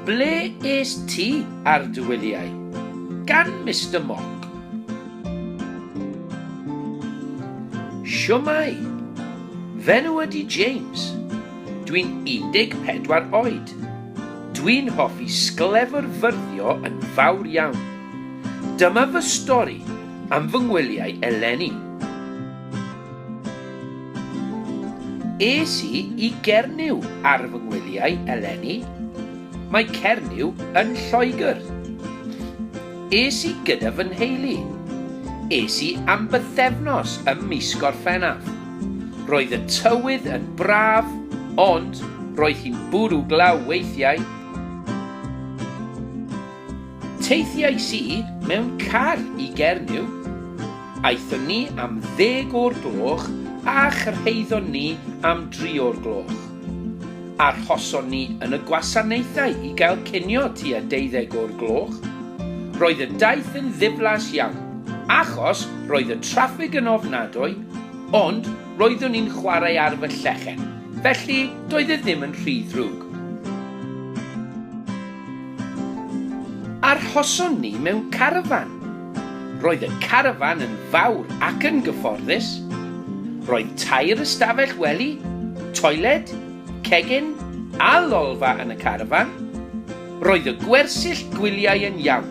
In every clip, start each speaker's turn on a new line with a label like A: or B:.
A: Ble es ti ar dy wyliau? Gan Mister Moc. Shwmae? F'enw ydy James. Dwi'n 14 oed. Dwi'n hoffi sglefrfyrddio yn fawr iawn. Dyma fy stori am fy ngwyliau eleni. Es i i Gernyw ar fy ngwyliau eleni. Mae Cernyw yn Lloegr. Es i gyda fy nheulu. Es i am bythefnos ym mis Gorffennaf. Roedd y tywydd yn braf, ond roedd hi'n bwrw glaw weithiau. Teithiais i mewn car i Gernyw. Aethon ni am ddeg o'r gloch a chyrhaeddon ni am dri o'r gloch. Arhoson ni yn y gwasanaethau i gael cinio tua deuddeg o'r gloch. Roedd y daith yn ddiflas iawn, achos roedd y traffig yn ofnadwy, ond roeddwn i'n chwarae ar fy llechen, felly doedd e ddim yn rhy ddrwg. Arhoson ni mewn carafán. Roedd y carafán yn fawr ac yn gyfforddus. Roedd tair ystafell wely, toiled, cegin a lolfa yn y carafán. Roedd y gwersyll gwyliau yn iawn,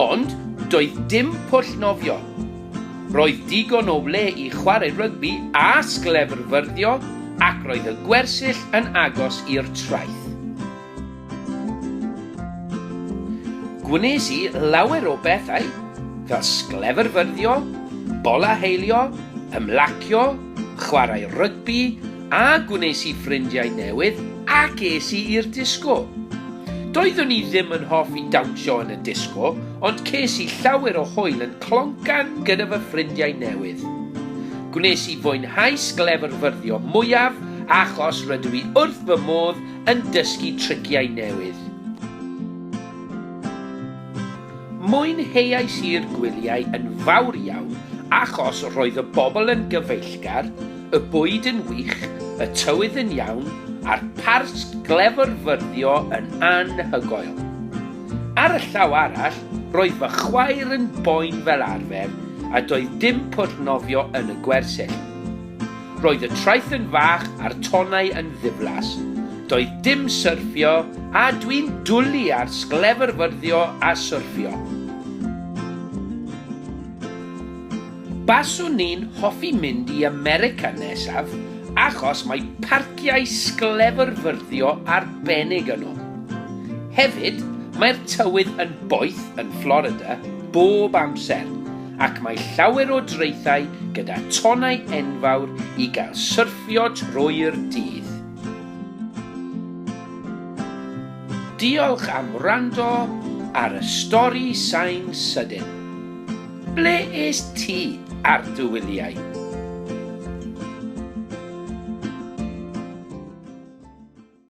A: ond doedd dim pwll nofio. Roedd digon o wle i chwarae rygbi a sglefrfyrddio ac roedd y gwersyll yn agos i'r traeth. Gwnes i lawer o bethau, fel sglefrfyrddio, bola heilio, ymlacio, chwarae rygbi a gwnes i ffrindiau newydd ac es i i'r disgo. Doeddwn i ddim yn hoffi dawnsio yn y disgo, ond ces i llawer o hwyl yn cloncan gyda fy ffrindiau newydd. Gwnes i fwynhau sglefrfyrddio mwyaf achos rydw i wrth fy modd yn dysgu triciau newydd. Mwynheuais i'r gwyliau yn fawr iawn achos roedd y bobl yn gyfeillgar, y bwyd yn wych, y tywydd yn iawn a'r parc sglefrfyrddio yn anhygoel. Ar y llaw arall, roedd fy chwaer yn boen fel arfer a doedd dim pwll nofio yn y gwersyll. Roedd y traeth yn fach a'r tonnau yn ddiflas. Doedd dim syrffio a dwi'n dwlu ar sglefrfyrddio a syrffio. Baswn i'n hoffi mynd i America nesaf achos mae parciau sglefrfyrddio arbennig yno. Hefyd, mae'r tywydd yn boeth yn Florida bob amser ac mae llawer o draethau gyda tonnau enfawr i gael syrffio trwy'r dydd. Diolch am wrando ar y stori sain sydyn. Ble est ti ar dy wyliau?